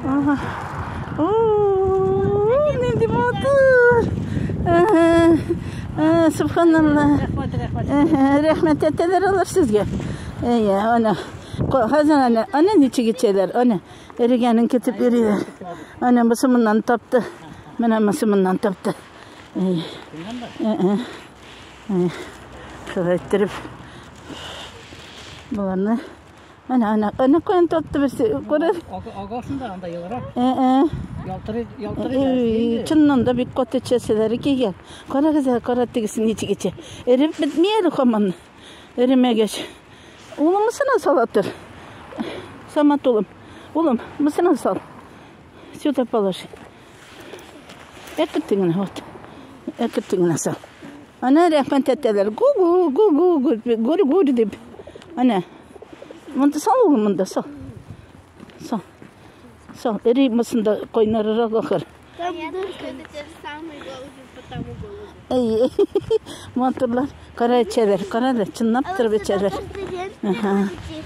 Ага. Нинди матур. Субханалла. Рәхмәт, рәхмәт. Рәхмәт әйтәләр алар сезгә. Әйе, ана. Хәзер ана, ана ничек итәләр? Ана эрегәнен көтеп йөриләр. Ана бусы моннан тапты. Менә бусы моннан тапты. Әйе. Шулай иттереп боларны Ана, ана, ана каян тапты берсе. Күрә. Агасында анда елра. Э-э. Ялтырый, ялтырый. Чыннан да бик каты эчәселәре килгән. Карагыз әле, кара тегесе ничек эчә. Эреп бетми әле һаман. Эремәгәч. Улым, мысына сала тор. Самат улым. Улым, мысына сал. Сюда положи. Әкертен генә, вот. Әкертен генә сал. Ана рәхмәт әйтәләр. Гу-гу, гу-гу, гүр-гүр дип. Ана. Монда сал улым, монда сал. Сал. Сал. Эри мысында кайнарырак ахыр. Понятно, что это те же самые голуби по тому голубю. Әй, матурлар. Кара эчәләр, кара да, чынлап торып эчәләр. Каждый день Ага. приходите.